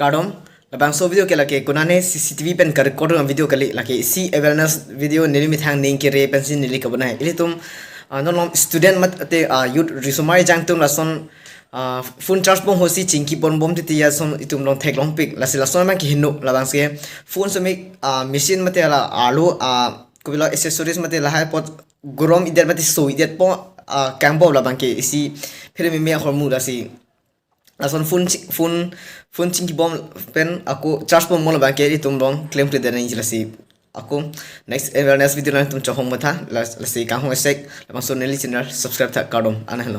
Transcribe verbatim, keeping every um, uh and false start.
Kardom, labangso video ke lake konane C C T V pen ka-record na video kali, lake isi awareness video neli methang ning kere pensi neli kabonai. Ilitum, ah, non student mate, ah, youth risomar jangtum lason, ah, phone charge bom hosi chingki pon bom titi lason itum long theklongpik. Lasi lason mang kehingno labangso ke phone sumik, ah, machine mate la arlo, ah, kopilo accessories mate lahai apot gorom idet mate so idet po, ah, kang bom labang ke isi phere meme ahormu lasi. Lason phone chi-, phone, phone chingki bom pen ako charge bom mo labang ke itum long klemkledet nangji lasi. Ako next awareness video nangtum chonghong matha, las-, lasi kanghong esek, labangso neli channel subscribe tha, kardom, anahlo.